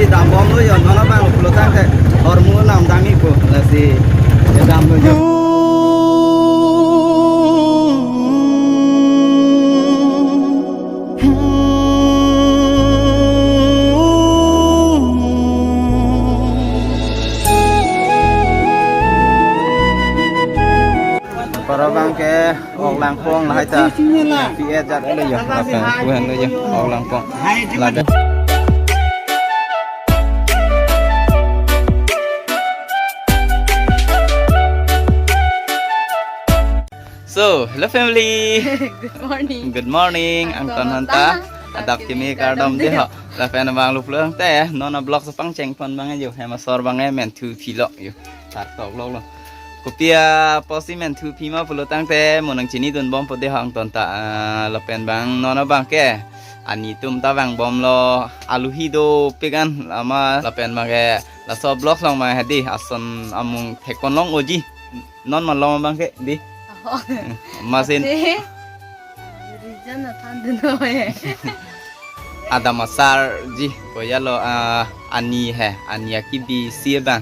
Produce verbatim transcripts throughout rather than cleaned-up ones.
Dambomlo yo, non abang pulo tangte hormu namdamji pu, lasi damlo yo. Para abangke ok langpong lahai ta. P A jat lo yo, lapen kuhen lo yo, ok langpong. Lapen. So, hello family. Good morning. Good morning. Angton hanta. Adap kimi kardom dei ho. Lapen abang luplo tangte non a-vlog so pangcheng pon abang yo. Hem asor abang menthu philo yo. Tar tok lok lo. Kopi apotsi menthu phi ma pulo tangte mo nangchinidunbompo dei ho angton ta, ah, lapen abang non abangke ani atum ta vangbomlo, aluhi dopik an amat lapen abangke laso vlog along abang hedi ason amung thekpon long-oji. Non malom abangke dei. Aho. Masin. Ate. Region athan dun noi. Adam asarji pu jalo, ah, ani he, ani akibisi abang.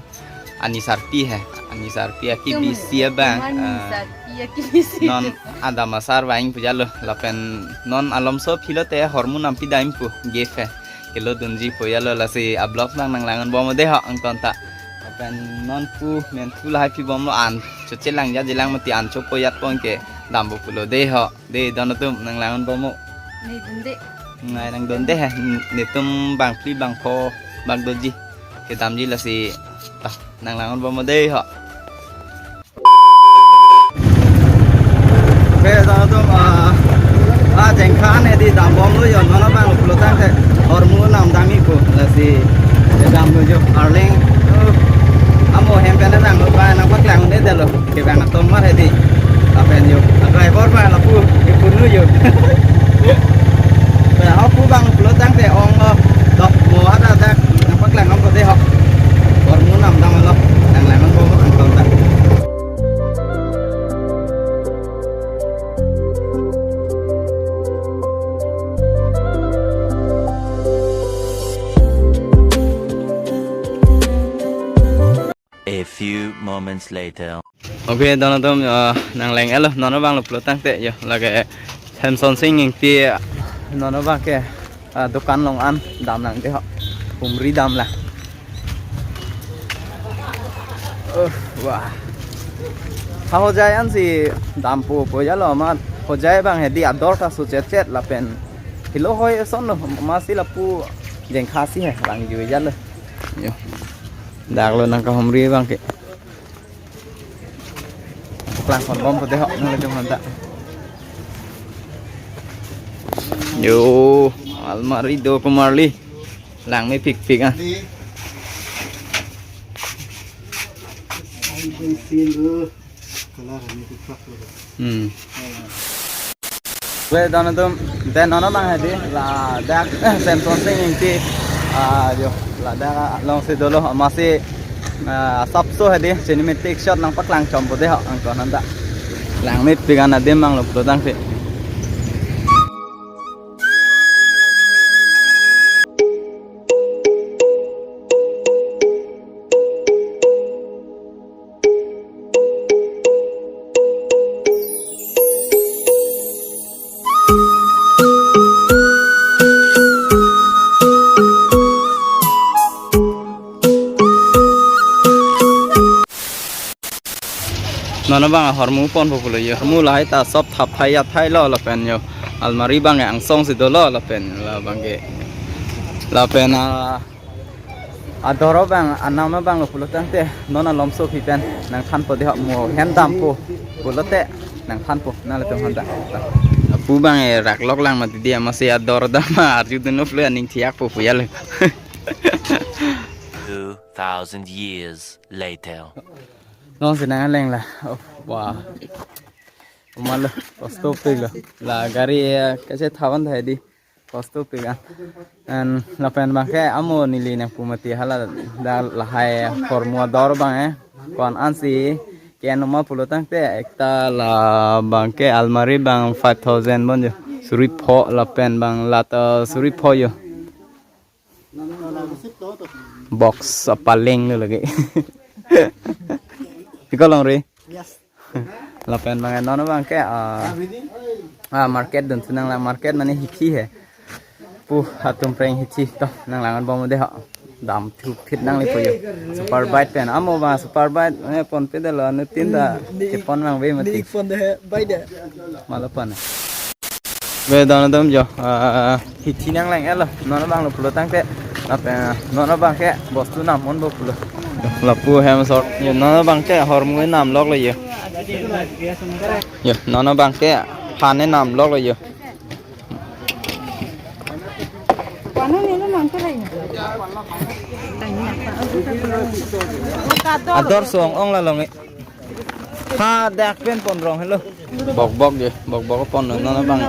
Ani sarpi he, ani sarpi akibisi abang. Ani, ah, sarpi akibisi. Non Adam asar vang pu jalo, lapen non alomso philote hormu nampidam pu, gift he. Kelodunji pu jalo, lasi a-vlog abang nanglang-unbom dei ho angton ta. Lapen non pu menthu lahai phibomlo, an choche lang ja jilang mati, an chopo jat pon ke dampo pulo dei ho. Dei don atum nanglang-unbompo. Nangdunde. Ngai nangdunde he. Netum bangphli bangpho bak doji. Kedamji lasi ta nanglang-unbompo dei ho. Oke, don atum, ah, ah, jengkhan hedi dambomlo yo, non abang pulo tangte hormu namdamji pu, lasi damlo yo, arleng, uh, amo hem pen danglo, ba nangpaklang un-edetlo. Kevang atum mar hedi. Lapen yo, driver abang lapu, kepunu yo. Ba, ho pu abang pulo tangte ong lo. Dok mo ada dak, nangpaklang ong ko dei ho. Hormu namdamlo, nanglang-unbom angton ta. A few moments later. Oke, don atum, eh, nangleng-etlo, non abang luplo tangte yo, lake Samson Sing Ingti, non abangke, eh, dukan along an damlang dei ho, humri damlang. Uh, wah. Ha hojai ansi dampo pu jalo amat, hojai abang hedi ador ta su chet chet lapen. Helo hoi eson lo, amatsi lapu jengkha si he, vangji jalo. Yo. Dak lo nangkahumri abangke. Klang-unbompo dei ho, nanglitum hanta. Yo, almari do kumarli. Langmepikpik ah. Hmm. Oke, don atum, dei non abang hedi, ladak Samson Sing Ingti, ah, yo, ladak alongsi dolo, amatsi, ah, sapso hedi, cinematic shot nangpaklangchompo dei ho, angton hanta. Langmepik an adim abang luplo tangte. Non abang hormu ponpo pulo yo. Hormu lahai ta sop thap thai ya thai lo lapen yo. Almari abang angsongsi dolo lapen labangke. Lapen, ah, ador abang anam abang lo pulo tangte non alomso aphi pen nangthanpo dei ho mo hem dampo pulote nangthanpo nanglitum hanta. Lapu abang raklok lang mati dei amatsi ador dam arjudunlo pulo aning thiakpo pu jalo. Two thousand years later. Nonsi nangleng la. Oh, wah. Umalo, kostopiklo. La gari, eh, kachethavan thai dei. Kostopik ah. And lapen abangke amo neli nangpu mati hala dak lahai hormu ador abang, eh. Ko-an ansi ke-en ma pulo tangte ekta labangke almari abang five thousand bon yo. Suri pho lapen abang lata suri pho yo. Box apaleng lo lagi. Piko longri? Yes. Lapen bang non abang ke, ah, ah, market dun si nanglang, market mane hithi he. Pu atum preng hithi to nanglang bom de ho. Dam thupthit nangli po yo. Super bite pen. Amo bang super bite, eh, ponpe de lo, anu tin ta. Ni, kepon mang ve mati. Ni pon de he, bite de. Malo pon. Ve don dom jo, ah, hithi nanglang elo. Non abang lo pulo tangte. Lapen non abang ke bostu nam on bo pulo. Lapu hem sort. Yo, non abang ke hormu nam lok lo yo. Yo, non abang ke phane nam lok lo yo. Ador song ong la long e. Ha, dak pen pon rong helo. Bok bok je, bok bok pon non non bang.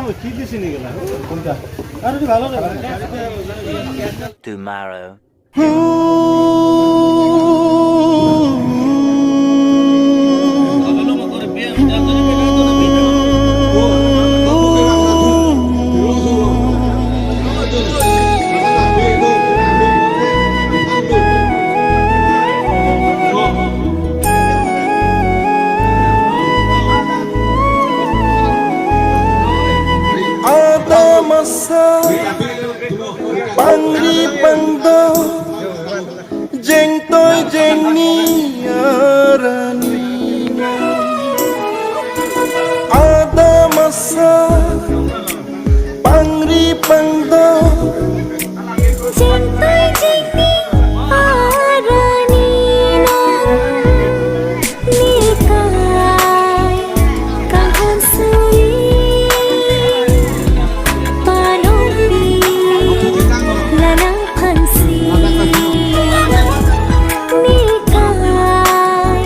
Tomorrow. Adam asa pangri pangdo, jengtoi jengni arani. Adam asa pangri pangdo, jengtoi jengni arani nang. Nikai kanghon suli, panongpi la nangphansi. Nikai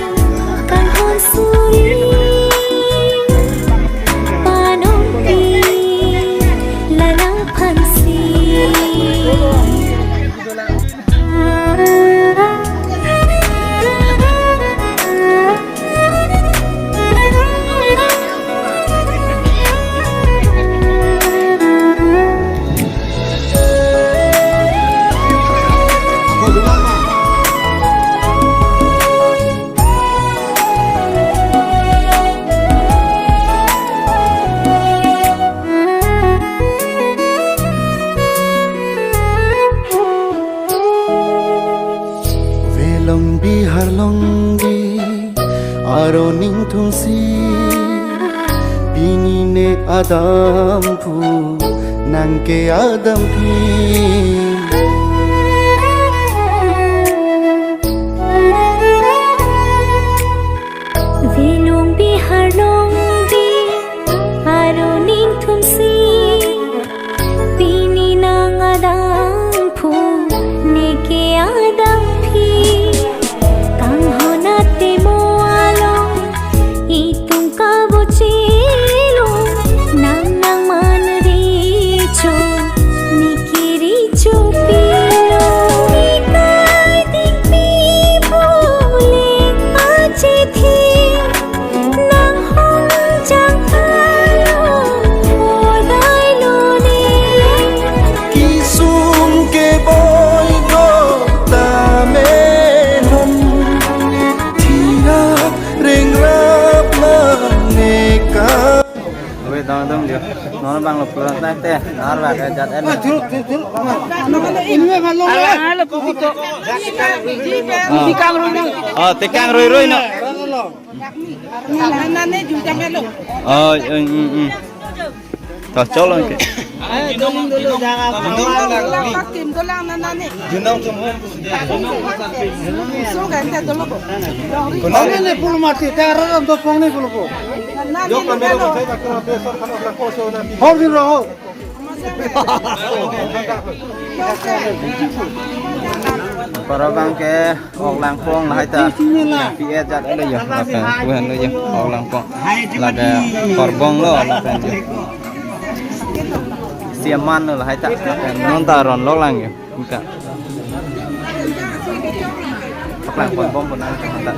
kanghon suli, panongpi la nangphansi. Velong Bihar longdi aro ningthumsi, pini ne Adam phu nang ke Adam phi. Velong Bihar longdi aro ningthumsi, pini nang Adam phu ne ke Adam phi. Kanghon atemo along itum kabochelo, nang nangman recho, ne ke recho pilo. Nikai dingpi pule achethi, nanghon jang alo odai lone. Kisung ke boi do tame non, thia rengrap mane ka. Oi, dong dong dia. Non bang lo pulang tang te, nar bang ke jat en. Thur, thur, thur. Ini me bang lo. Alang lo pukito. Tikang roi roi. Oh, tikang roi roi no. Nane jujam elo. Oh, mm, mm, mm. Ta cholo ke. Tim dolang nane. So kan ta dolo ko. Nane ne pulu mati, ta raram dos pong ne pulu ko. Nane ne lo. Hor din ro. Para bang ke ok langpong lahai ta. P S jat lo yo, lapen kuhen lo yo, ok langpong. Lake korbong lo, lapen yo. Siaman lo lahai ta, lapen non ta ron lok lang yo. Buka. Ok langpong bom pun nang ta.